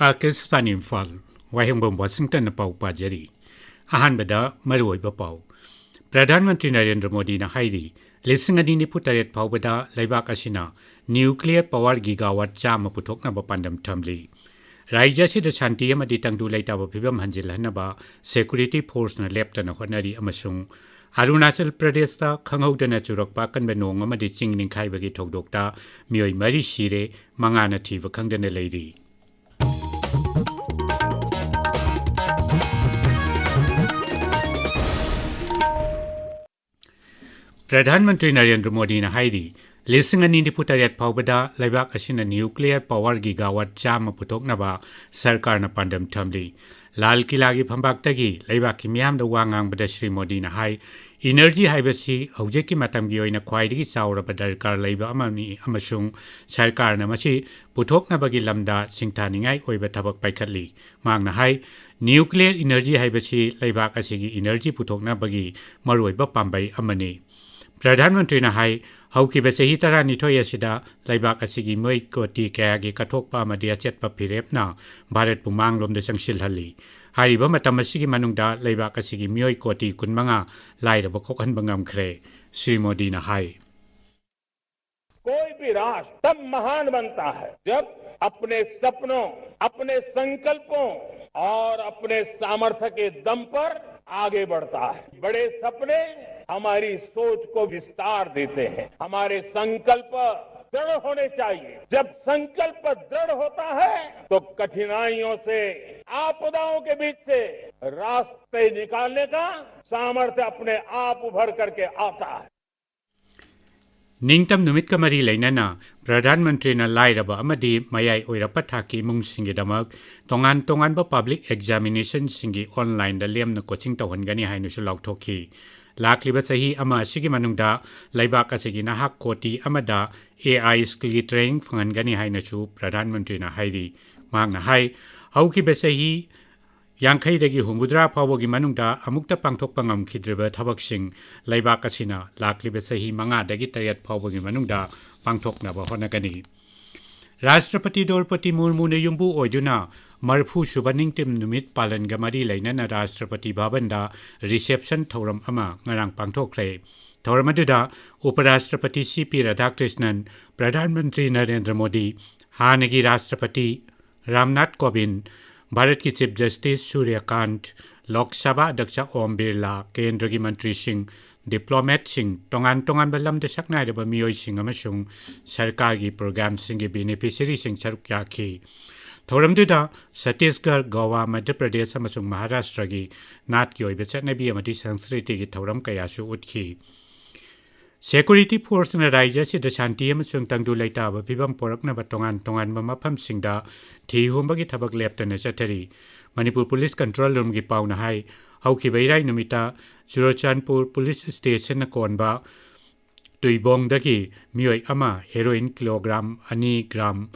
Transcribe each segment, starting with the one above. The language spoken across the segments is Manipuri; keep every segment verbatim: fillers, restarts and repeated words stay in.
ꯑꯥꯀꯥꯁꯕꯥꯅꯤ ꯏꯝꯐꯥꯜ, ꯋꯥꯍꯦꯡꯕꯝ ꯋꯥꯁꯤꯡꯇꯟꯅ ꯄꯥꯎ ꯄꯥꯖꯔꯤ꯫ ꯑꯍꯥꯟꯕꯗ ꯃꯔꯨꯑꯣꯏꯕ ꯄꯥꯎ꯫ ꯄ꯭ꯔꯙꯥꯟ ꯃꯟꯇ꯭ꯔꯤ ꯅꯔꯦꯟꯗ꯭ꯔ ꯃꯣꯗꯤꯅ ꯍꯥꯏꯔꯤ, ꯂꯤꯁꯤꯡ ꯑꯅꯤ ꯅꯤꯐꯨ ꯇꯔꯦꯠ ꯐꯥꯎꯕꯗ ꯂꯩꯕꯥꯛ ꯑꯁꯤꯅ ꯅ꯭ꯌꯨꯀ꯭ꯂꯤꯌꯔ ꯄꯥꯋꯔ ꯒꯤꯒꯥꯋꯥꯠ ꯆꯥꯝꯃ ꯄꯨꯊꯣꯛꯅꯕ ꯄꯥꯟꯗꯝ ꯊꯝꯂꯤ꯫ ꯔꯥꯖ꯭ꯌ ꯑꯁꯤꯗ ꯁꯥꯟꯇꯤ ꯑꯃꯗꯤ ꯇꯪꯗꯨ ꯂꯩꯇꯥꯕ ꯐꯤꯕꯝ ꯍꯟꯖꯤꯜꯍꯟꯅꯕ ꯁꯦꯀ꯭ꯌꯨꯔꯤꯇꯤ ꯐꯣꯔꯁꯅ ꯂꯦꯞꯇꯅ ꯍꯣꯠꯅꯔꯤ ꯑꯃꯁꯨꯡ ꯑꯔꯨꯅꯥꯆꯜ ꯄ꯭ꯔꯗꯦꯁꯇ ꯈꯪꯍꯧꯗꯅ ꯆꯨꯔꯛꯄ ꯑꯀꯟꯕ ꯅꯣꯡ ꯑꯃꯗꯤ ꯆꯤꯡ ꯅꯤꯡꯈꯥꯏꯕꯒꯤ ꯊꯧꯗꯣꯛꯇ ꯃꯤꯑꯣꯏ ꯃꯔꯤ ꯁꯤꯔꯦ, ꯃꯉꯥꯅ ꯊꯤꯕ ꯈꯪꯗꯅ ꯂꯩꯔꯤ꯫ ꯄ꯭ꯔꯙꯥꯟ ꯃꯟꯇ꯭ꯔꯤ ꯅꯔꯦꯟꯗ꯭ꯔ ꯃꯣꯗꯤꯅ ꯍꯥꯏꯔꯤ, ꯂꯤꯁꯤꯡ ꯑꯅꯤ ꯅꯤꯐꯨ ꯇꯔꯦꯠ ꯐꯥꯎꯕꯗ ꯂꯩꯕꯥꯛ ꯑꯁꯤꯅ ꯅ꯭ꯌꯨꯀ꯭ꯂꯤꯌꯔ ꯄꯥꯋꯔ ꯒꯤꯒꯥꯋꯥꯠ ꯆꯥꯝꯃ ꯄꯨꯊꯣꯛꯅꯕ ꯁꯔꯀꯥꯔꯅ ꯄꯥꯟꯗꯝ ꯊꯝꯂꯤ꯫ ꯂꯥꯜ ꯀꯤꯂꯥꯒꯤ ꯐꯝꯕꯥꯛꯇꯒꯤ ꯂꯩꯕꯥꯛꯀꯤ ꯃꯤꯌꯥꯝꯗ ꯋꯥ ꯉꯥꯡꯕꯗ ꯁ꯭ꯔꯤ ꯃꯣꯗꯤꯅ ꯍꯥꯏ, ꯏꯅꯔꯖꯤ ꯍꯥꯏꯕꯁꯤ ꯍꯧꯖꯤꯛꯀꯤ ꯃꯇꯝꯒꯤ ꯑꯣꯏꯅ ꯈ꯭ꯋꯥꯏꯗꯒꯤ ꯆꯥꯎꯔꯕ ꯗꯔꯀꯥꯔ ꯂꯩꯕ ꯑꯃꯅꯤ ꯑꯃꯁꯨꯡ ꯁꯔꯀꯥꯔꯅ ꯃꯁꯤ ꯄꯨꯊꯣꯛꯅꯕꯒꯤ ꯂꯝꯗ ꯁꯤꯡꯊꯥꯅꯤꯡꯉꯥꯏ ꯑꯣꯏꯕ ꯊꯕꯛ ꯄꯥꯏꯈꯠꯂꯤ꯫ ꯃꯍꯥꯛꯅ ꯍꯥꯏ, ꯅ꯭ꯌꯨꯀ꯭ꯂꯤꯌꯔ ꯏꯅꯔꯖꯤ ꯍꯥꯏꯕꯁꯤ ꯂꯩꯕꯥꯛ ꯑꯁꯤꯒꯤ ꯏꯅꯔꯖꯤ ꯄꯨꯊꯣꯛꯅꯕꯒꯤ ꯃꯔꯨꯑꯣꯏꯕ ꯄꯥꯝꯕꯩ ꯑꯃꯅꯤ꯫ ꯄ꯭ꯔꯙꯥꯟ ꯃꯟꯇ꯭ꯔꯤꯅ ꯍꯥꯏ, ꯍꯧꯈꯤꯕ ꯆꯍꯤ ꯇꯔꯥꯅꯤꯊꯣꯏ ꯑꯁꯤꯗ ꯂꯩꯕꯥꯛ ꯑꯁꯤꯒꯤ ꯃꯤꯑꯣꯏ ꯀꯣꯇꯤ ꯀꯌꯥꯒꯤ ꯀꯠꯊꯣꯛꯄ ꯑꯃꯗꯤ ꯑꯆꯦꯠꯄ ꯐꯤꯔꯦꯞꯅ ꯚꯥꯔꯠꯄꯨ ꯃꯥꯡꯂꯣꯝꯗ ꯆꯪꯁꯤꯜꯍꯜꯂꯤ꯫ ꯍꯥꯏꯔꯤꯕ ꯃꯇꯝ ꯑꯁꯤꯒꯤ ꯃꯅꯨꯡꯗ ꯂꯩꯕꯥꯛ ꯑꯁꯤꯒꯤ ꯃꯤꯑꯣꯏ ꯀꯣꯇꯤ ꯀꯨꯟꯃꯉꯥ ꯂꯥꯏꯔꯕ ꯀꯣꯛꯍꯟꯕ ꯉꯝꯈ꯭ꯔꯦ, ꯁ꯭ꯔꯤ ꯃꯣꯗꯤꯅ ꯍꯥꯏ꯫ कोई भी राष्ट्र तब महान बनता है, जब अपने सपनों, अपने संकल्पों और अपने सामर्थ्य के दम पर आगे बढ़ता है। बड़े सपने हमारी सोच को विस्तार देते हैं, हमारे संकल्प दृढ़ होने चाहिए। जब संकल्प दृढ़ होता है, तो कठिनाइयों से, आपदाओं के बीच से रास्ते निकालने का सामर्थ्य अपने आप उभर करके आता है। ꯅꯤꯡꯇꯝ ꯅꯨꯃꯤꯠꯀ ꯃꯔꯤ ꯂꯩꯅꯅ ꯄ꯭ꯔꯙꯥꯟ ꯃꯟꯇ꯭ꯔꯤꯅ ꯂꯥꯏꯔꯕ ꯑꯃꯗꯤ ꯃꯌꯥꯏ ꯑꯣꯏꯔꯛꯄ ꯊꯥꯛꯀꯤ ꯏꯃꯨꯡꯁꯤꯡꯒꯤꯗꯃꯛ ꯇꯣꯉꯥꯟ ꯇꯣꯉꯥꯟꯕ ꯄꯕ꯭ꯂꯤꯛ ꯑꯦꯛꯖꯥꯃꯤꯅꯦꯁꯟꯁꯤꯡꯒꯤ ꯑꯣꯟꯂꯥꯏꯟꯗ ꯂꯦꯝꯅ ꯀꯣꯆꯤꯡ ꯇꯧꯍꯟꯒꯅꯤ ꯍꯥꯏꯅꯁꯨ ꯂꯥꯎꯊꯣꯛꯈꯤ꯫ ꯂꯥꯛꯂꯤꯕ ꯆꯍꯤ ꯑꯃ ꯑꯁꯤꯒꯤ ꯃꯅꯨꯡꯗ ꯂꯩꯕꯥꯛ ꯑꯁꯤꯒꯤ ꯅꯍꯥ ꯀꯣꯇꯤ ꯑꯃꯗ ꯑꯦ ꯑꯥꯏ ꯁ꯭ꯀꯤꯜꯒꯤ ꯇ꯭ꯔꯦꯅꯤꯡ ꯐꯪꯍꯟꯒꯅꯤ ꯍꯥꯏꯅꯁꯨ ꯄ꯭ꯔꯙꯥꯟ ꯃꯟꯇ꯭ꯔꯤꯅ ꯍꯥꯏꯔꯤ꯫ ꯃꯍꯥꯛꯅ ꯍꯥꯏ, ꯍꯧꯈꯤꯕ ꯆꯍꯤ ꯌꯥꯡꯈꯩꯗꯒꯤ ꯍꯨꯝꯐꯨꯇꯔꯥ ꯐꯥꯎꯕꯒꯤ ꯃꯅꯨꯡꯗ ꯑꯃꯨꯛꯇ ꯄꯥꯡꯊꯣꯛꯄ ꯉꯝꯈꯤꯗ꯭ꯔꯤꯕ ꯊꯕꯛꯁꯤꯡ ꯂꯩꯕꯥꯛ ꯑꯁꯤꯅ ꯂꯥꯛꯂꯤꯕ ꯆꯍꯤ ꯃꯉꯥꯗꯒꯤ ꯇꯔꯦꯠ ꯐꯥꯎꯕꯒꯤ ꯃꯅꯨꯡꯗ ꯄꯥꯡꯊꯣꯛꯅꯕ ꯍꯣꯠꯅꯒꯅꯤ꯫ ꯔꯥꯁꯇ꯭ꯔꯄꯇꯤ ꯗ꯭ꯔꯧꯄꯗꯤ ꯃꯨꯔꯃꯨꯅ ꯌꯨꯝꯕꯨ ꯑꯣꯏꯗꯨꯅ ꯃꯔꯤꯐꯨ ꯁꯨꯕ ꯅꯤꯡꯇꯝ ꯅꯨꯃꯤꯠ ꯄꯥꯂꯟꯒ ꯃꯔꯤ ꯂꯩꯅꯅ ꯔꯥꯁꯇ꯭ꯔꯄꯇꯤ ꯚꯕꯟꯗ reception ꯊꯧꯔꯝ ꯑꯃ ꯉꯔꯥꯡ ꯄꯥꯡꯊꯣꯛꯈ꯭ꯔꯦ꯫ ꯊꯧꯔꯝ ꯑꯗꯨꯗ ꯎꯄ ꯔꯥꯁꯇ꯭ꯔꯄꯇꯤ ꯁꯤ ꯄꯤ ꯔꯥꯙꯥꯀ꯭ꯔꯤꯁꯅꯟ, ꯄ꯭ꯔꯙꯥꯟ ꯃꯟꯇ꯭ꯔꯤ ꯅꯔꯦꯟꯗ꯭ꯔ ꯃꯣꯗꯤ, ꯍꯥꯟꯅꯒꯤ ꯔꯥꯁꯇ꯭ꯔꯄꯇꯤ ꯔꯥꯝꯅꯥꯊ ꯀꯣꯕꯤꯟꯗ, ꯚꯥꯔꯠꯀꯤ ꯆꯤꯐ ꯖꯁꯇꯤꯁ ꯁꯨꯔ꯭ꯌꯀꯥꯟꯇ, ꯂꯣꯛ ꯁꯚꯥ ꯑꯗ꯭ꯌꯛꯁ ꯑꯣꯝ ꯕꯤꯔꯂꯥ, ꯀꯦꯟꯗ꯭ꯔꯒꯤ ꯃꯟꯇ꯭ꯔꯤꯁꯤꯡ, ꯗꯤꯄ꯭ꯂꯣꯃꯦꯠꯁꯤꯡ, ꯇꯣꯉꯥꯟ ꯇꯣꯉꯥꯟꯕ ꯂꯝꯗ ꯁꯛꯅꯥꯏꯔꯕ ꯃꯤꯑꯣꯏꯁꯤꯡ ꯑꯃꯁꯨꯡ ꯁꯔꯀꯥꯔꯒꯤ ꯄ꯭ꯔꯣꯒ꯭ꯔꯥꯝꯁꯤꯡꯒꯤ ꯕꯦꯅꯤꯐꯤꯁꯔꯤꯁꯤꯡ ꯁꯔꯨꯛ ꯌꯥꯈꯤ꯫ ꯊꯧꯔꯝꯗꯨꯗ ꯁꯠꯇꯤꯁꯒꯔ, ꯒꯣꯋꯥ, ꯃꯙ꯭ꯌ ꯄ꯭ꯔꯗꯦꯁ ꯑꯃꯁꯨꯡ ꯃꯍꯥꯔꯥꯁꯇ꯭ꯔꯒꯤ ꯅꯥꯠꯀꯤ ꯑꯣꯏꯕ ꯆꯠꯅꯕꯤ ꯑꯃꯗꯤ ꯁꯪꯁꯀ꯭ꯔꯤꯇꯤꯒꯤ ꯊꯧꯔꯝ ꯀꯌꯥꯁꯨ ꯎꯠꯈꯤ꯫ ꯁꯦꯀ꯭ꯌꯨꯔꯤꯇꯤ ꯐꯣꯔꯁꯅ ꯔꯥꯖ꯭ꯌ ꯑꯁꯤꯗ ꯁꯥꯟꯇꯤ ꯑꯃꯁꯨꯡ ꯇꯪꯗꯨ ꯂꯩꯇꯥꯕ ꯐꯤꯕꯝ ꯄꯣꯔꯛꯅꯕ ꯇꯣꯉꯥꯟ ꯇꯣꯉꯥꯟꯕ ꯃꯐꯝꯁꯤꯡꯗ ꯊꯤ ꯍꯨꯝꯕꯒꯤ ꯊꯕꯛ ꯂꯦꯞꯇꯅ ꯆꯠꯊꯔꯤ꯫ ꯃꯅꯤꯄꯨꯔ ꯄꯨꯂꯤꯁ ꯀꯟꯇ꯭ꯔꯣꯜ ꯔꯨꯝꯒꯤ ꯄꯥꯎꯅ ꯍꯥꯏ, ꯍꯧꯈꯤꯕ ꯏꯔꯥꯏ ꯅꯨꯃꯤꯠꯇ ꯆꯨꯔꯆꯥꯟꯄꯨꯔ ꯄꯨꯂꯤꯁ ꯁ꯭ꯇꯦꯁꯟꯅ ꯀꯣꯟꯕ ꯇꯨꯏꯕꯣꯡꯗꯒꯤ ꯃꯤꯑꯣꯏ ꯑꯃ ꯍꯦꯔꯣꯏꯟ ꯀꯤꯂꯣꯒ꯭ꯔꯥꯝ ꯑꯅꯤ ꯒ꯭ꯔꯥꯝ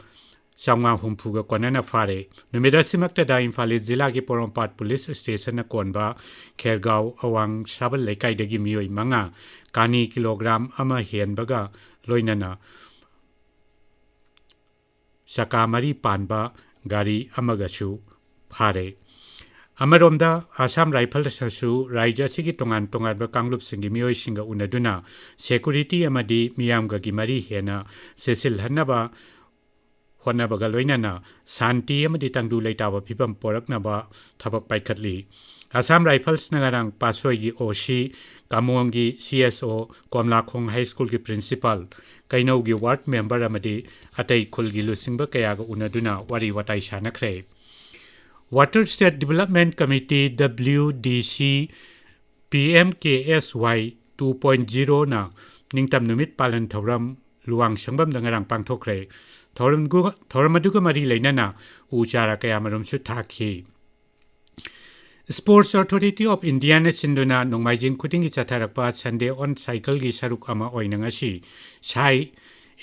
ꯆꯥꯝꯃꯉꯥ ꯍꯨꯝꯐꯨꯒ ꯀꯣꯟꯅꯅ ꯐꯥꯔꯦ꯫ ꯅꯨꯃꯤꯠ ꯑꯁꯤꯃꯛꯇꯗ ꯏꯝꯐꯥꯜ ꯏꯁ ꯖꯤꯂꯥꯒꯤ ꯄꯣꯔꯣꯝꯄꯥꯠ ꯄꯨꯂꯤꯁ ꯁ꯭ꯇꯦꯁꯟꯅ ꯀꯣꯟꯕ ꯈꯦꯔꯒꯥꯎ ꯑꯋꯥꯡ ꯁꯥꯕꯜ ꯂꯩꯀꯥꯏꯗꯒꯤ ꯃꯤꯑꯣꯏ ꯃꯉꯥ ꯀꯥꯅꯤ ꯀꯤꯂꯣꯒ꯭ꯔꯥꯝ ꯑꯃ ꯍꯦꯟꯕꯒ ꯂꯣꯏꯅꯅ ꯆꯀꯥ ꯃꯔꯤ ꯄꯥꯟꯕ ꯒꯥꯔꯤ ꯑꯃꯒꯁꯨ ꯐꯥꯔꯦ꯫ ꯑꯃꯔꯣꯝꯗ, ꯑꯁꯥꯝ ꯔꯥꯏꯐꯜꯁꯅꯁꯨ ꯔꯥꯖ꯭ꯌ ꯑꯁꯤꯒꯤ ꯇꯣꯉꯥꯟ ꯇꯣꯉꯥꯟꯕ ꯀꯥꯡꯂꯨꯞꯁꯤꯡꯒꯤ ꯃꯤꯑꯣꯏꯁꯤꯡꯒ ꯎꯅꯗꯨꯅ ꯁꯦꯀ꯭ꯌꯨꯔꯤꯇꯤ ꯑꯃꯗꯤ ꯃꯤꯌꯥꯝꯒꯒꯤ ꯃꯔꯤ ꯍꯦꯟꯅ ꯆꯦꯠꯁꯤꯜꯍꯟꯅꯕ ꯍꯣꯠꯅꯕꯒ ꯂꯣꯏꯅꯅ ꯁꯥꯟꯇꯤ ꯑꯃꯗꯤ ꯇꯪꯗꯨ ꯂꯩꯇꯥꯕ ꯐꯤꯕꯝ ꯄꯣꯔꯛꯅꯕ ꯊꯕꯛ ꯄꯥꯏꯈꯠꯂꯤ꯫ ꯑꯁꯥꯝ ꯔꯥꯏꯐꯜꯁꯅ ꯉꯔꯥꯡ ꯄꯥꯠꯁꯣꯏꯒꯤ ꯑꯣ ꯁꯤ, ꯀꯥꯃꯣꯡꯒꯤ ꯁꯤ ꯑꯦꯁ ꯑꯣ, ꯀꯣꯝꯂꯥꯈꯣꯡ ꯍꯥꯏ ꯁ꯭ꯀꯨꯜꯒꯤ ꯄ꯭ꯔꯤꯟꯁꯤꯄꯥꯜ, ꯀꯩꯅꯧꯒꯤ ꯋꯥꯔꯗ ꯃꯦꯝꯕꯔ ꯑꯃꯗꯤ ꯑꯇꯩ ꯈꯨꯜꯒꯤ ꯂꯨꯆꯤꯡꯕ ꯀꯌꯥꯒ ꯎꯅꯗꯨꯅ ꯋꯥꯔꯤ ꯋꯥꯇꯥꯏ ꯁꯥꯟꯅꯈ꯭ꯔꯦ꯫ Water state development committee, W D C, P M K S Y two point ꯖꯤꯔꯣꯅ ꯅꯤꯡꯇꯝ ꯅꯨꯃꯤꯠ ꯄꯥꯂꯟ ꯊꯧꯔꯝ ꯂꯨꯋꯥꯡ ꯁꯪꯕꯝꯗ ꯉꯔꯥꯡ ꯄꯥꯡꯊꯣꯛꯈ꯭ꯔꯦ꯫ ꯊꯧꯔꯝꯒꯨ-, ꯊꯧꯔꯝ ꯑꯗꯨꯒ ꯃꯔꯤ ꯂꯩꯅꯅ ꯎ ꯆꯥꯔꯥ ꯀꯌꯥꯃꯔꯨꯝꯁꯨ ꯊꯥꯈꯤ꯫ Sports Authority of Indiaꯅ ꯁꯤꯟꯗꯨꯅ ꯅꯣꯡꯃꯥꯏꯖꯤꯡ ꯈꯨꯗꯤꯡꯒꯤ ꯆꯠꯊꯔꯛꯄ Sunday on Cycleꯒꯤ ꯁꯔꯨꯛ ꯑꯃ ꯑꯣꯏꯅ ꯉꯁꯤ ꯁꯥꯏ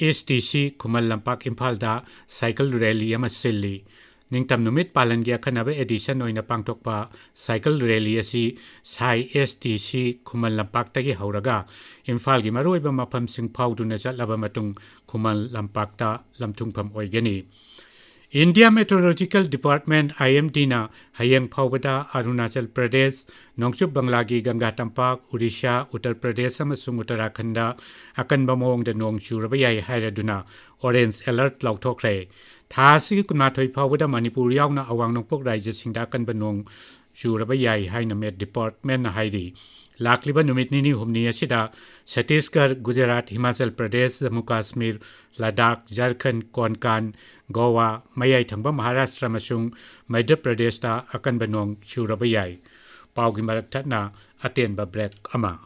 ꯑꯦꯁ ꯇꯤ ꯁꯤ ꯈꯨꯃꯟ ꯂꯝꯄꯥꯛ ꯏꯝꯐꯥꯜꯗ ꯁꯥꯏꯀꯜ ꯔꯦꯂꯤ ꯑꯃ ꯁꯤꯜꯂꯤ꯫ ꯅꯤꯡꯇꯝ ꯅꯨꯃꯤꯠ ꯄꯥꯂꯟꯒꯤ ꯑꯈꯟꯅꯕ edition ꯑꯣꯏꯅ ꯄꯥꯡꯊꯣꯛꯄ cycle rally ꯑꯁꯤ ꯁꯥꯏ STC ꯈꯨꯃꯟ ꯂꯝꯄꯥꯛꯇꯒꯤ ꯍꯧꯔꯒ ꯏꯝꯐꯥꯜꯒꯤ ꯃꯔꯨꯑꯣꯏꯕ ꯃꯐꯝꯁꯤꯡ ꯐꯥꯎꯗꯨꯅ ꯆꯠꯂꯕ ꯃꯇꯨꯡ ꯈꯨꯃꯟ ꯂꯝꯄꯥꯛꯇ ꯂꯝꯊꯨꯡꯐꯝ ꯑꯣꯏꯒꯅꯤ꯫ India Meteorological Department, IMDꯅ ꯍꯌꯦꯡ ꯐꯥꯎꯕꯗ ꯑꯔꯨꯅꯥꯆꯜ ꯄ꯭ꯔꯗꯦꯁ, ꯅꯣꯡꯆꯨꯞ ꯕꯪꯂꯥꯒꯤ ꯒꯪꯒꯥ ꯇꯝꯄꯥꯛ, ꯑꯣꯔꯤꯁꯥ, ꯎꯠꯇꯔ ꯄ꯭ꯔꯗꯦꯁ ꯑꯃꯁꯨꯡ ꯎꯠꯇꯔꯥꯈꯟꯗ ꯑꯀꯟꯕ ꯃꯑꯣꯡꯗ ꯅꯣꯡ ꯆꯨꯔꯕ ꯌꯥꯏ ꯍꯥꯏꯔꯗꯨꯅ orange alert ꯂꯥꯎꯊꯣꯛꯈ꯭ꯔꯦ꯫ ꯊꯥ ꯑꯁꯤꯒꯤ ꯀꯨꯟꯃꯥꯊꯣꯏ ꯐꯥꯎꯕꯗ ꯃꯅꯤꯄꯨꯔ ꯌꯥꯎꯅ ꯑꯋꯥꯡ ꯅꯣꯡꯄꯣꯛ ꯔꯥꯖ꯭ꯌꯁꯤꯡꯗ ꯑꯀꯟꯕ ꯅꯣꯡ ꯆꯨꯔꯕ ꯌꯥꯏ ꯍꯥꯏꯅ Met Departmentꯅ ꯍꯥꯏꯔꯤ꯫ ꯂꯥꯛꯂꯤꯕ ꯅꯨꯃꯤꯠ ꯅꯤꯅꯤ ꯍꯨꯝꯅꯤ ꯑꯁꯤꯗ ꯁꯠꯇꯤꯁꯒꯔ, ꯒꯨꯖꯔꯥꯠ, ꯍꯤꯃꯥꯆꯜ ꯄ꯭ꯔꯗꯦꯁ, ꯖꯝꯃꯨ ꯀꯥꯁꯃꯤꯔ, ꯂꯗꯥꯈ, ꯖꯔꯈꯟ, ꯀꯣꯟꯀꯥꯟ, ꯒꯣꯋꯥ, ꯃꯌꯥꯏ ꯊꯪꯕ ꯃꯍꯥꯔꯥꯁꯇ꯭ꯔ ꯑꯃꯁꯨꯡ ꯃꯩꯙ꯭ꯔ ꯄ꯭ꯔꯗꯦꯁꯇ ꯑꯀꯟꯕ ꯅꯣꯡ ꯆꯨꯔꯕ ꯌꯥꯏ꯫ ꯄꯥꯎꯒꯤ ꯃꯔꯛ ꯊꯠꯅ ꯑꯇꯦꯟꯕ break ꯑꯃ꯫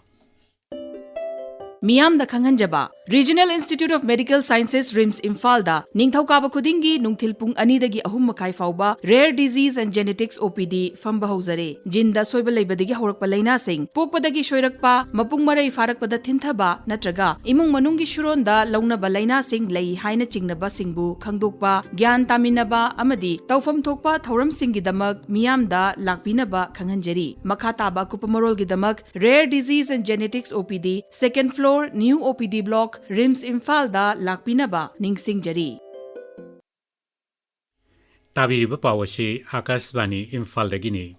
ꯃꯤꯌꯥꯝꯗ ꯈꯪꯍꯟꯖꯕ, Regional Institute of Medical Sciences, RIMS ꯏꯝꯐꯥꯜꯗ ꯅꯤꯡꯊꯧꯀꯥꯕ ꯈꯨꯗꯤꯡꯒꯤ ꯅꯨꯡꯊꯤꯜ ꯄꯨꯡ ꯑꯅꯤꯗꯒꯤ ꯑꯍꯨꯝ ꯃꯈꯥꯏ ꯐꯥꯎꯕ Rare Disease and Genetics OPD ꯐꯝꯕ ꯍꯧꯖꯔꯦ꯫ ꯖꯤꯟꯗ ꯑꯁꯣꯏꯕ ꯂꯩꯕꯗꯒꯤ ꯍꯧꯔꯛꯄ ꯂꯥꯏꯅꯥꯁꯤꯡ, ꯄꯣꯛꯄꯗꯒꯤ ꯁꯣꯏꯔꯛꯄ, ꯃꯄꯨꯡ ꯃꯔꯩ ꯐꯥꯔꯛꯄꯗ ꯊꯤꯟꯊꯕ ꯅꯠꯇ꯭ꯔꯒ ꯏꯃꯨꯡ ꯃꯅꯨꯡꯒꯤ ꯁꯨꯔꯣꯟꯗ ꯂꯧꯅꯕ ꯂꯥꯏꯅꯥꯁꯤꯡ ꯂꯩ ꯍꯥꯏꯅ ꯆꯤꯡꯅꯕꯁꯤꯡꯕꯨ ꯈꯪꯗꯣꯛꯄ, ꯒ꯭ꯌꯥꯟ ꯇꯥꯃꯤꯟꯅꯕ ꯑꯃꯗꯤ ꯇꯧꯐꯝ ꯊꯣꯛꯄ ꯊꯧꯔꯝꯁꯤꯡꯒꯤꯗꯃꯛ ꯃꯤꯌꯥꯝꯗ ꯂꯥꯛꯄꯤꯅꯕ ꯈꯪꯍꯟꯖꯔꯤ꯫ ꯃꯈꯥ ꯇꯥꯕ ꯑꯀꯨꯞꯄ ꯃꯔꯣꯜꯒꯤꯗꯃꯛ Rare Disease and Genetics OPD, second floor, new OPD block, RIMS ꯏꯝꯐꯥꯜꯗ ꯂꯥꯛꯄꯤꯅꯕ ꯅꯤꯡꯁꯤꯡꯖꯔꯤ꯫ ꯇꯥꯕꯤꯔꯤꯕ ꯄꯥꯎ ꯑꯁꯤ ꯑꯥꯀꯥꯁꯕꯥꯅꯤ ꯏꯝꯐꯥꯜꯗꯒꯤꯅꯤ꯫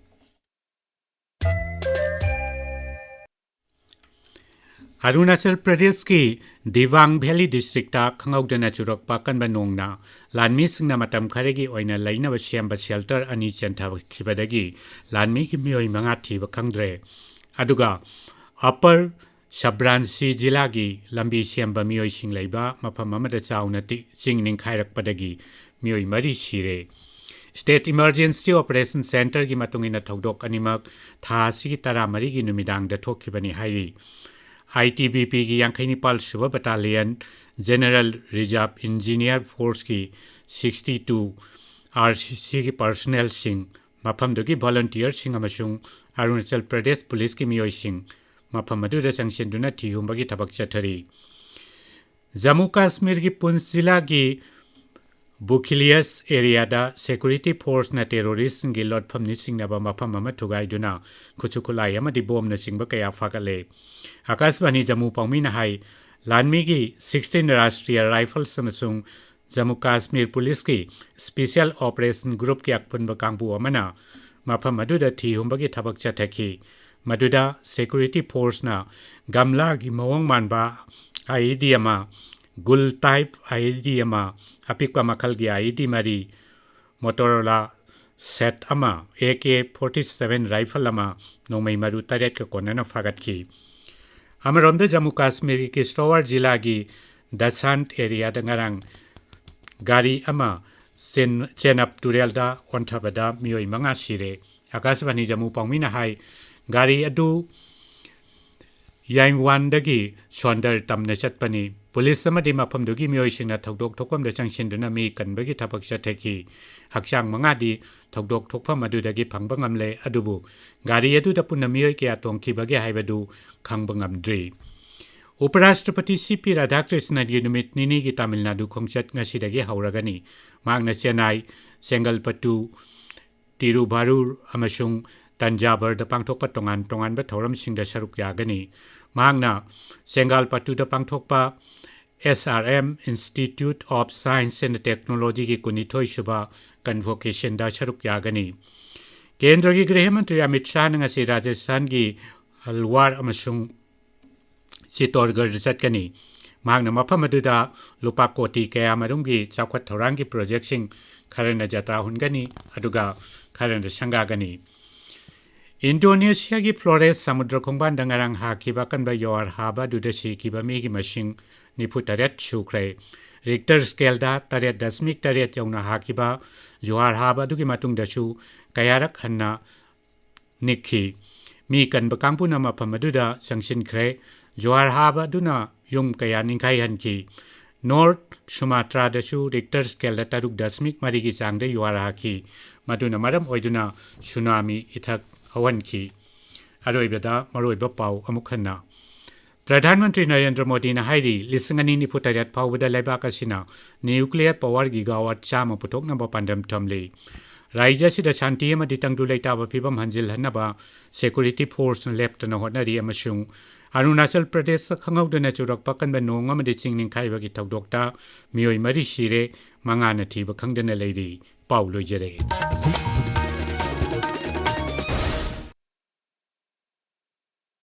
ꯑꯔꯨꯅꯥꯆꯜ ꯄ꯭ꯔꯗꯦꯁꯀꯤ ꯗꯤꯕꯥꯡ ꯚꯦꯂꯤ ꯗꯤꯁꯇ꯭ꯔꯤꯛꯇ ꯈꯪꯍꯧꯗꯅ ꯆꯨꯔꯛꯄ ꯀꯟꯕ ꯅꯣꯡꯅ ꯂꯥꯟꯃꯤꯁꯤꯡꯅ ꯃꯇꯝ ꯈꯔꯒꯤ ꯑꯣꯏꯅ ꯂꯩꯅꯕ ꯁꯦꯝꯕ shelter ꯑꯅꯤ ꯆꯦꯟꯊꯈꯤꯕꯗꯒꯤ ꯂꯥꯟꯃꯤꯒꯤ ꯃꯤꯑꯣꯏ ꯃꯉꯥ ꯊꯤꯕ ꯈꯪꯗ꯭ꯔꯦ꯫ ꯑꯗꯨꯒ ꯑꯄꯔ ꯁꯕ꯭ꯔꯥꯟꯁꯤ ꯖꯤꯂꯥꯒꯤ ꯂꯝꯕꯤ ꯁꯦꯝꯕ ꯃꯤꯑꯣꯏꯁꯤꯡ ꯂꯩꯕ ꯃꯐꯝ ꯑꯃꯗ ꯆꯥꯎꯅ ꯇꯤ-, ꯆꯤꯡ ꯅꯤꯡꯈꯥꯏꯔꯛꯄꯗꯒꯤ ꯃꯤꯑꯣꯏ ꯃꯔꯤ ꯁꯤꯔꯦ꯫ State Emergency Operation Centreꯒꯤ ꯃꯇꯨꯡ ꯏꯟꯅ ꯊꯧꯗꯣꯛ ꯑꯅꯤꯃꯛ ꯊꯥ ꯑꯁꯤꯒꯤ ꯇꯔꯥꯃꯔꯤꯒꯤ ꯅꯨꯃꯤꯗꯥꯡꯗ ꯊꯣꯛꯈꯤꯕꯅꯤ ꯍꯥꯏꯔꯤ꯫ ITBPꯒꯤ ꯌꯥꯡꯈꯩ ꯅꯤꯄꯥꯜ ꯁꯨꯕ Battalion, General Reserve Engineer Forceꯀꯤ sixty two RCCꯒꯤ personnelꯁꯤꯡ, ꯃꯐꯝꯗꯨꯒꯤ volunteerꯁꯤꯡ ꯑꯃꯁꯨꯡ ꯑꯔꯨꯅꯥꯆꯜ ꯄ꯭ꯔꯗꯦꯁ ꯄꯨꯂꯤꯁꯀꯤ ꯃꯤꯑꯣꯏꯁꯤꯡ ꯃꯐꯝ ꯑꯗꯨꯗ ꯆꯪꯁꯤꯟꯗꯨꯅ ꯊꯤꯍꯨꯝꯕꯒꯤ ꯊꯕꯛ ꯆꯠꯊꯔꯤ꯫ ꯖꯝꯃꯨ ꯀꯥꯁꯃꯤꯔꯒꯤ ꯄꯨꯟꯆ ꯖꯤꯂꯥꯒꯤ ꯕꯨꯈꯤꯂꯤꯌꯁ ꯑꯦꯔꯤꯌꯥꯗ ꯁꯦꯀ꯭ꯌꯨꯔꯤꯇꯤ ꯐꯣꯔꯁꯅ ꯇꯦꯔꯣꯔꯤꯁꯁꯤꯡꯒꯤ ꯂꯣꯠꯐꯝꯅꯤ ꯆꯤꯡꯅꯕ ꯃꯐꯝ ꯑꯃ ꯊꯨꯒꯥꯏꯗꯨꯅ ꯈꯨꯠꯁꯨ ꯈꯨꯠꯂꯥꯏ ꯑꯃꯗꯤ ꯕꯣꯝꯅꯆꯤꯡꯕ ꯀꯌꯥ ꯐꯥꯒꯠꯂꯦ꯫ ꯑꯀꯥꯁꯕꯥꯅꯤ ꯖꯝꯃꯨ ꯄꯥꯎꯃꯤꯅ ꯍꯥꯏ, ꯂꯥꯟꯃꯤꯒꯤ ꯁꯤꯛꯁꯇꯤꯟ ꯔꯥꯁꯇ꯭ꯔꯤꯌ ꯔꯥꯏꯐꯜꯁ ꯑꯃꯁꯨꯡ ꯖꯝꯃꯨ ꯀꯥꯁꯃꯤꯔ ꯄꯨꯂꯤꯁꯀꯤ ꯁ꯭ꯄꯦꯁꯤꯌꯦꯜ ꯑꯣꯄꯔꯦꯁꯟ ꯒ꯭ꯔꯨꯞꯀꯤ ꯑꯄꯨꯟꯕ ꯀꯥꯡꯕꯨ ꯑꯃꯅ ꯃꯐꯝ ꯑꯗꯨꯗ ꯊꯤ ꯍꯨꯝꯕꯒꯤ ꯊꯕꯛ ꯆꯠꯊꯈꯤ꯫ ꯃꯗꯨꯗ ꯁꯦꯀ꯭ꯌꯨꯔꯤꯇꯤ ꯐꯣꯔꯁꯅ ꯒꯝꯂꯥꯒꯤ ꯃꯑꯣꯡ ꯃꯥꯟꯕ ꯑꯥꯏꯏꯗꯤ ꯑꯃ, ꯒꯨꯜ ꯇꯥꯏꯞ ꯑꯥꯏꯏꯗꯤ ꯑꯃ, ꯑꯄꯤꯛꯄ ꯃꯈꯜꯒꯤ ꯑꯥꯏꯏꯗꯤ ꯃꯔꯤ, ꯃꯣꯇꯣꯔꯣꯂꯥ ꯁꯦꯠ ꯑꯃ, A K forty seven rifle ꯑꯃ, ꯅꯣꯡꯃꯩ ꯃꯔꯨ ꯇꯔꯦꯠꯀ ꯀꯣꯟꯅꯅ ꯐꯥꯒꯠꯈꯤ꯫ ꯑꯃꯔꯣꯝꯗ ꯖꯝꯃꯨ ꯀꯥꯁꯃꯤꯔꯒꯤ ꯀꯤꯁꯇꯋꯥꯔ ꯖꯤꯂꯥꯒꯤ ꯗꯁꯥꯟꯠ ꯑꯦꯔꯤꯌꯥꯗ ꯉꯔꯥꯡ ꯒꯥꯔꯤ ꯑꯃ ꯆꯦꯟ-, ꯆꯦꯅꯕ ꯇꯨꯔꯦꯜꯗ ꯑꯣꯟꯊꯕꯗ ꯃꯤꯑꯣꯏ ꯃꯉꯥ ꯁꯤꯔꯦ꯫ ꯑꯀꯥꯁꯕꯥꯅꯤ ꯖꯝꯃꯨ ꯄꯥꯎꯃꯤꯅ ꯍꯥꯏ, ꯒꯥꯔꯤ ꯑꯗꯨ ꯌꯥꯏꯋꯥꯟꯗꯒꯤ ꯁꯣꯟꯗꯔ ꯇꯝꯅ ꯆꯠꯄꯅꯤ꯫ ꯄꯨꯂꯤꯁ ꯑꯃꯗꯤ ꯃꯐꯝꯗꯨꯒꯤ ꯃꯤꯑꯣꯏꯁꯤꯡꯅ ꯊꯧꯗꯣꯛ ꯊꯣꯛꯐꯝꯗ ꯆꯪꯁꯤꯟꯗꯨꯅ ꯃꯤ ꯀꯟꯕꯒꯤ ꯊꯕꯛ ꯆꯠꯊꯈꯤ꯫ ꯍꯛꯆꯥꯡ ꯃꯉꯥꯗꯤ ꯊꯧꯗꯣꯛ ꯊꯣꯛꯐꯝ ꯑꯗꯨꯗꯒꯤ ꯐꯪꯕ ꯉꯝꯂꯦ, ꯑꯗꯨꯕꯨ ꯒꯥꯔꯤ ꯑꯗꯨꯗ ꯄꯨꯟꯅ ꯃꯤꯑꯣꯏ ꯀꯌꯥ ꯇꯣꯡꯈꯤꯕꯒꯦ ꯍꯥꯏꯕꯗꯨ ꯈꯪꯕ ꯉꯝꯗ꯭ꯔꯤ꯫ ꯎꯄꯔꯥꯁꯇ꯭ꯔꯄꯇꯤ ꯁꯤ ꯄꯤ ꯔꯥꯙꯥꯀ꯭ꯔꯤꯁꯅꯟꯒꯤ ꯅꯨꯃꯤꯠ ꯅꯤꯅꯤꯒꯤ ꯇꯥꯃꯤꯜ ꯅꯥꯗꯨ ꯈꯣꯡꯆꯠ ꯉꯁꯤꯗꯒꯤ ꯍꯧꯔꯒꯅꯤ꯫ ꯃꯍꯥꯛꯅ ꯆꯦꯟꯅꯥꯏ, ꯆꯦꯡꯒꯜꯄꯠꯇꯨ, ꯇꯤꯔꯨꯚꯥꯔꯨꯔ ꯑꯃꯁꯨꯡ ꯇꯟꯖꯥꯚꯔꯗ ꯄꯥꯡꯊꯣꯛꯄ ꯇꯣꯉꯥꯟ ꯇꯣꯉꯥꯟꯕ ꯊꯧꯔꯝꯁꯤꯡꯗ ꯁꯔꯨꯛ ꯌꯥꯒꯅꯤ꯫ ꯃꯍꯥꯛꯅ ꯆꯦꯡꯒꯥꯜꯄꯠꯇꯨꯗ ꯄꯥꯡꯊꯣꯛꯄ S R M Institute of Science and Technologyꯒꯤ ꯀꯨꯟꯅꯤꯊꯣꯏ ꯁꯨꯕ ꯀꯟꯚꯣꯀꯦꯁꯟꯗ ꯁꯔꯨꯛ ꯌꯥꯒꯅꯤ꯫ ꯀꯦꯟꯗ꯭ꯔꯒꯤ ꯒ꯭ꯔꯤꯍ ꯃꯟꯇ꯭ꯔꯤ ꯑꯃꯤꯠ ꯁꯥꯍꯅ ꯉꯁꯤ ꯔꯥꯖꯁꯊꯥꯟꯒꯤ ꯑꯜꯋꯥꯔ ꯑꯃꯁꯨꯡ ꯆꯤꯇꯣꯔꯒꯔꯗ ꯆꯠꯀꯅꯤ꯫ ꯃꯍꯥꯛꯅ ꯃꯐꯝ ꯑꯗꯨꯗ ꯂꯨꯄꯥ ꯀꯣꯇꯤ ꯀꯌꯥ ꯃꯔꯨꯝꯒꯤ ꯆꯥꯎꯈꯠ ꯊꯧꯔꯥꯡꯒꯤ ꯄ꯭ꯔꯣꯖꯦꯛꯁꯤꯡ, ꯈꯔꯅ ꯖꯇ꯭ꯔꯥ ꯍꯨꯟꯒꯅꯤ, ꯑꯗꯨꯒ ꯈꯔꯅ ꯁꯪꯒꯥꯒꯅꯤ꯫ ꯏꯟꯗꯣꯅꯦꯁꯤꯌꯥꯒꯤ ꯐ꯭ꯂꯣꯔꯦꯁ ꯁꯃꯨꯗ꯭ꯔ ꯈꯣꯡꯕꯥꯟꯗ ꯉꯔꯥꯡ ꯍꯥꯈꯤꯕ ꯑꯀꯟꯕ ꯌꯣꯍꯥꯔ ꯍꯥꯕ ꯑꯗꯨꯗ ꯁꯤꯈꯤꯕ ꯃꯤꯒꯤ ꯃꯁꯤꯡ ꯅꯤꯐꯨ ꯇꯔꯦꯠ ꯁꯨꯈ꯭ꯔꯦ꯫ ꯔꯤꯛꯇꯔ ꯁ꯭ꯀꯦꯜꯗ ꯇꯔꯦꯠ ꯗꯁꯃꯤꯛ ꯇꯔꯦꯠ ꯌꯧꯅ ꯍꯥꯈꯤꯕ ꯖꯣꯍꯥꯔ ꯍꯥꯕ ꯑꯗꯨꯒꯤ ꯃꯇꯨꯡꯗꯁꯨ ꯀꯌꯥꯔꯛ ꯍꯟꯅ ꯅꯤꯛꯈꯤ꯫ ꯃꯤ ꯀꯟꯕ ꯀꯥꯡꯕꯨꯅ ꯃꯐꯝ ꯑꯗꯨꯗ ꯆꯪꯁꯤꯟꯈ꯭ꯔꯦ꯫ ꯖꯣꯍꯥꯔ ꯍꯥꯕ ꯑꯗꯨꯅ ꯌꯨꯝ ꯀꯌꯥ ꯅꯤꯡꯈꯥꯏꯍꯟꯈꯤ꯫ ꯅꯣꯔꯠ ꯁꯨꯃꯥꯇ꯭ꯔꯥꯗꯁꯨ ꯔꯤꯛꯇꯔ ꯁ꯭ꯀꯦꯜꯗ ꯇꯔꯨꯛ ꯗꯁꯃꯤꯛ ꯃꯔꯤꯒꯤ ꯆꯥꯡꯗ ꯌꯨꯍꯥꯔ ꯍꯥꯈꯤ꯫ ꯃꯗꯨꯅ ꯃꯔꯝ ꯑꯣꯏꯗꯨꯅ ꯁꯨꯅꯥꯃꯤ ꯏꯊꯛ ꯍꯧꯍꯟꯈꯤ꯫ ꯑꯔꯣꯏꯕꯗ ꯃꯔꯨꯑꯣꯏꯕ ꯄꯥꯎ ꯑꯃꯨꯛ ꯍꯟꯅ꯫ ꯄ꯭ꯔꯙꯥꯟ ꯃꯟꯇ꯭ꯔꯤ ꯅꯔꯦꯟꯗ꯭ꯔ ꯃꯣꯗꯤꯅ ꯍꯥꯏꯔꯤ, ꯂꯤꯁꯤꯡ ꯑꯅꯤ ꯅꯤꯐꯨ ꯇꯔꯦꯠ ꯐꯥꯎꯕꯗ ꯂꯩꯕꯥꯛ ꯑꯁꯤꯅ nuclear power gigawatt ꯆꯥꯝꯃ ꯄꯨꯊꯣꯛꯅꯕ ꯄꯥꯟꯗꯝ ꯊꯝꯂꯤ꯫ ꯔꯥꯖ꯭ꯌ ꯑꯁꯤꯗ ꯁꯥꯟꯇꯤ ꯑꯃꯗꯤ ꯇꯪꯗꯨ ꯂꯩꯇꯥꯕ ꯐꯤꯕꯝ ꯍꯟꯖꯤꯜꯍꯟꯅꯕ security force ꯂꯦꯞꯇꯅ ꯍꯣꯠꯅꯔꯤ ꯑꯃꯁꯨꯡ ꯑꯔꯨꯅꯥꯆꯜ ꯄ꯭ꯔꯗꯦꯁꯇ ꯈꯪꯍꯧꯗꯅ ꯆꯨꯔꯛꯄ ꯀꯟꯕ ꯅꯣꯡ ꯑꯃꯗꯤ ꯆꯤꯡ ꯅꯤꯡꯈꯥꯏꯕꯒꯤ ꯊꯧꯗꯣꯛꯇ ꯃꯤꯑꯣꯏ ꯃꯔꯤ ꯁꯤꯔꯦ, ꯃꯉꯥꯅ ꯊꯤꯕ ꯈꯪꯗꯅ ꯂꯩꯔꯤ꯫ ꯄꯥꯎ ꯂꯣꯏꯖꯔꯦ꯫